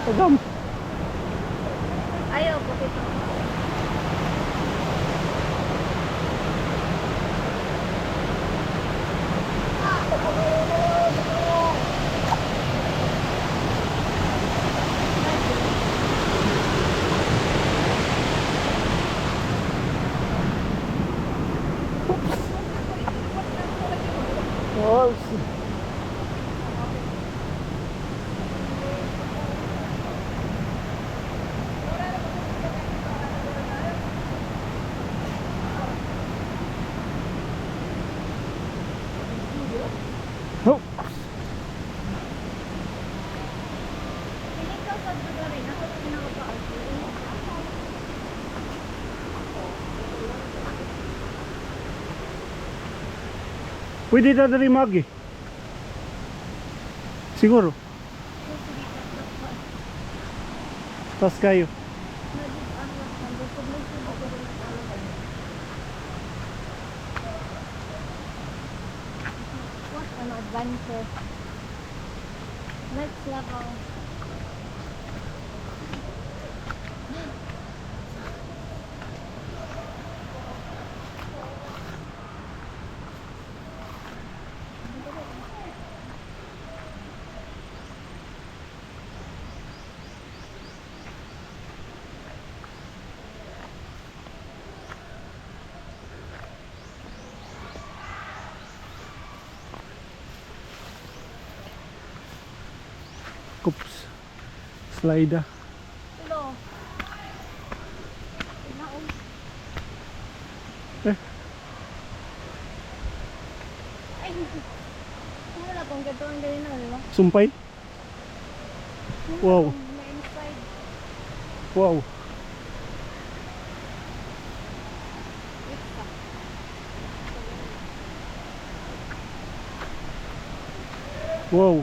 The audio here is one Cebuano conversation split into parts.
Agam. Ayaw, pakita ko. Oh, oh. Piling ka sa lugar eh. Ako pinakapaa. Pwede na diri magi. Siguro. Tas kayo. What an adventure. Next level. Oops. Slide. Hello. Naon. Eh. Ay. Wala kong gatuan dali na, di ba? Sumpay. Wow. May inside. Wow. Wait ka. Wow.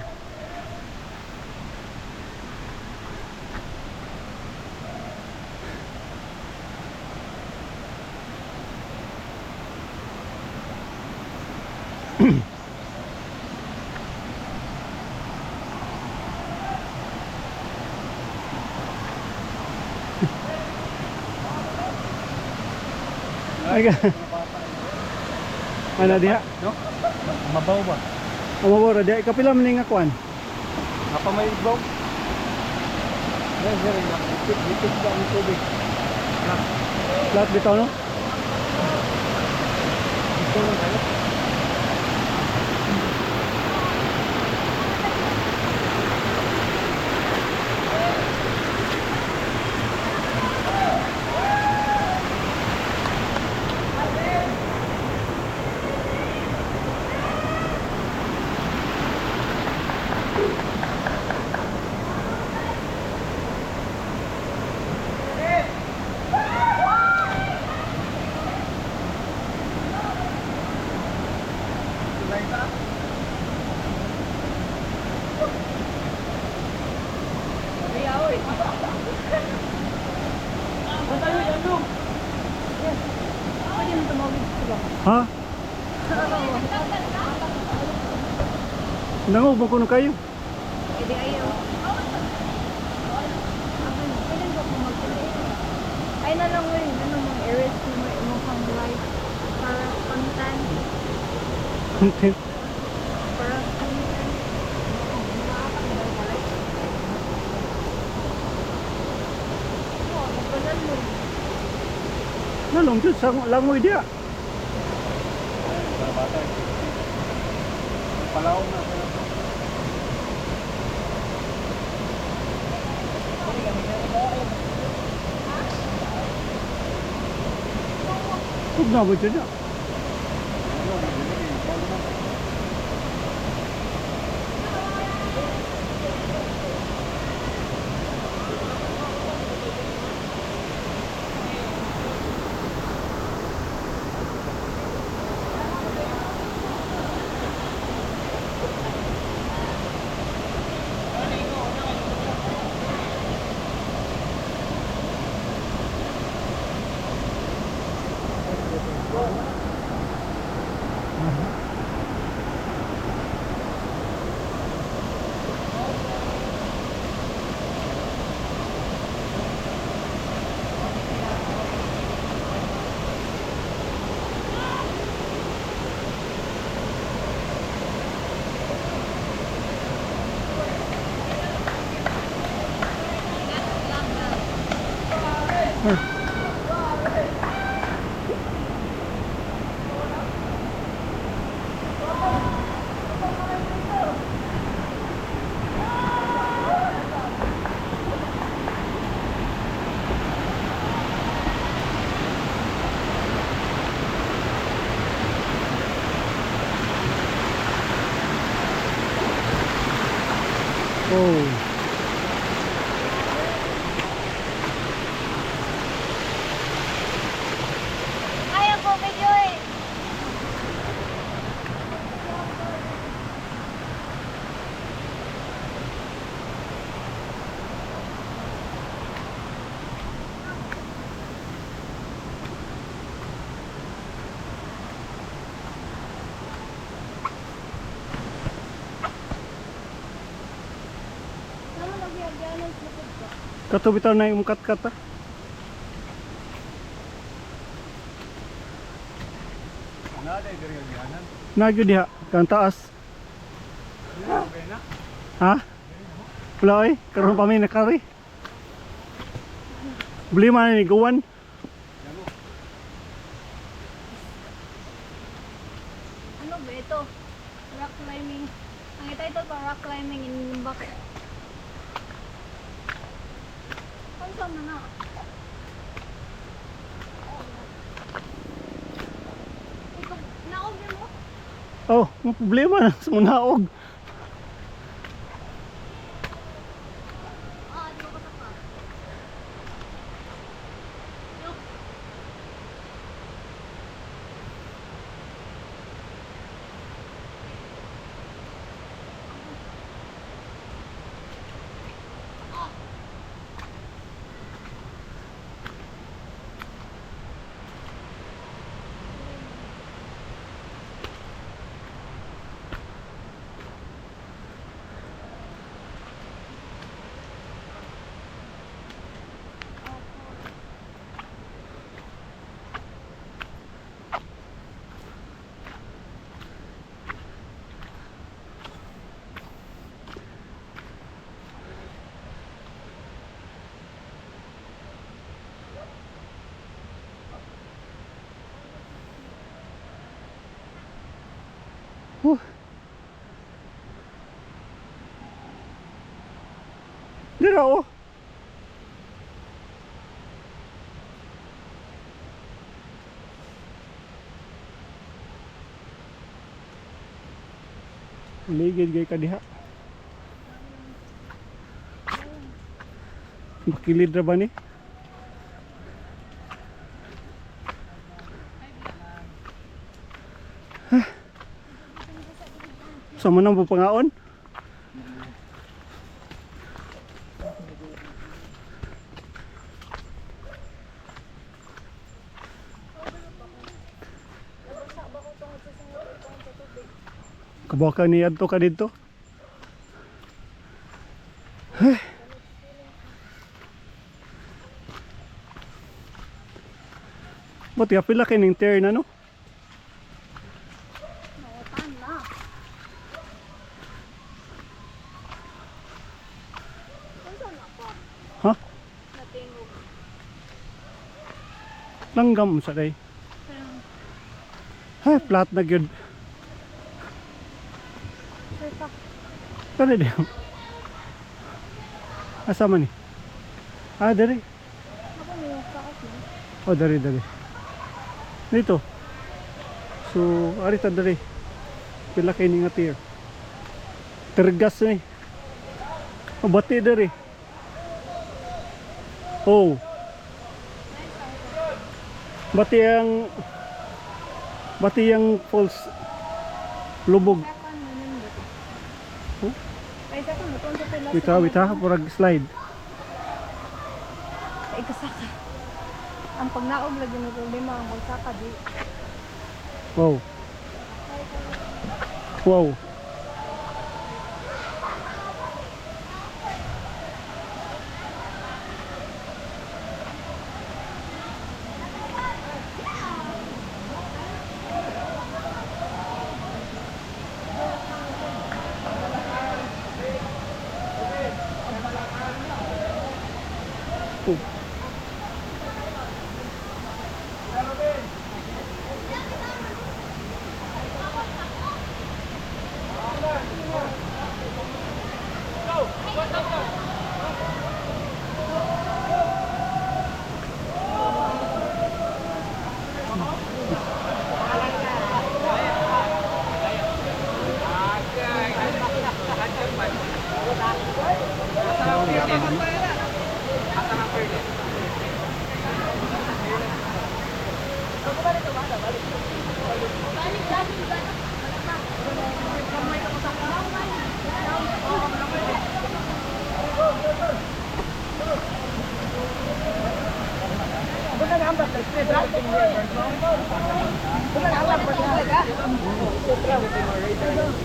Ay ka. Ano diha? No? Mabaw ba? Umabora diha. Kapila man nga kuan. Apa may igbaw? Yan, sir. Ipit, ipit ba ang tubig? Lahat bitaw, no? Ito lang tayo. Pwede mo tumawid diba? Ha? Nangog mo kuno kayo. Eh di ayaw. Pwede ba kung mag- Ay na lang rin, ano mga areas na may mukhang life para content, Content. para content. Oh, nagpalan mo. Nalong jud sa langoy diha. Para bata. Palaw na. Tugnaw ba jud diha? Ah. Oh. Ayaw ko video eh. Sama lagi agyanan sa likod ko. Kato bitaw na yung kat-kat ah. Nada diri ang yanan. Nagyo diha, kang taas. Okay na. Ha? Wala eh, karon pa may nakari. Problema na ni Guwan. Ano ba ito? Rock climbing. Ang title pa, rock climbing in Lumbak. Ano man na? Ikaw, naog mo? Oh, may problema na sa munaog. Ah, di ko kasama. Look. Huh. Dira oh. Ligid gay ka diha. Makilid ra ba ni? Sa man ang pupangaon? Kabaka ni adto ka didto. Hey. Buti pila kay ning turn ano? Nawatan na. Unsa na ko? Ha? Natingog. Langgam sa day. Parang, Hay, flat na gyud. sure ka. Tara di. Asa man ni? Ah, dere. Ako niyo sa ako. Oh, dere, dere. Dito. So, ari ta dere. Pila kay ni nga tier. Tergas ni. Oh, bati dere. Oh. Bati ang false lubog. Second na nindot. Huh? Ay, second na sa pila. Wait ha, wait ha, murag slide. Ay, kasaka. Ang pagnaog lagi ng problema ang magsaka di. Wow. Wow. Oh.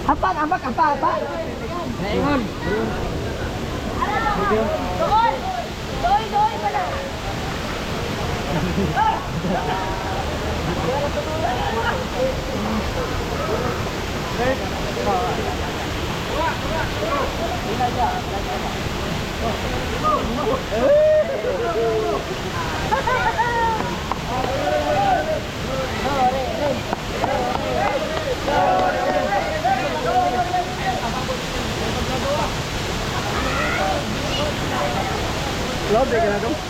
Hapak, hapak, hapak, hapak. Naingon. Dool! Dool, dool pala. Loud ka na dong.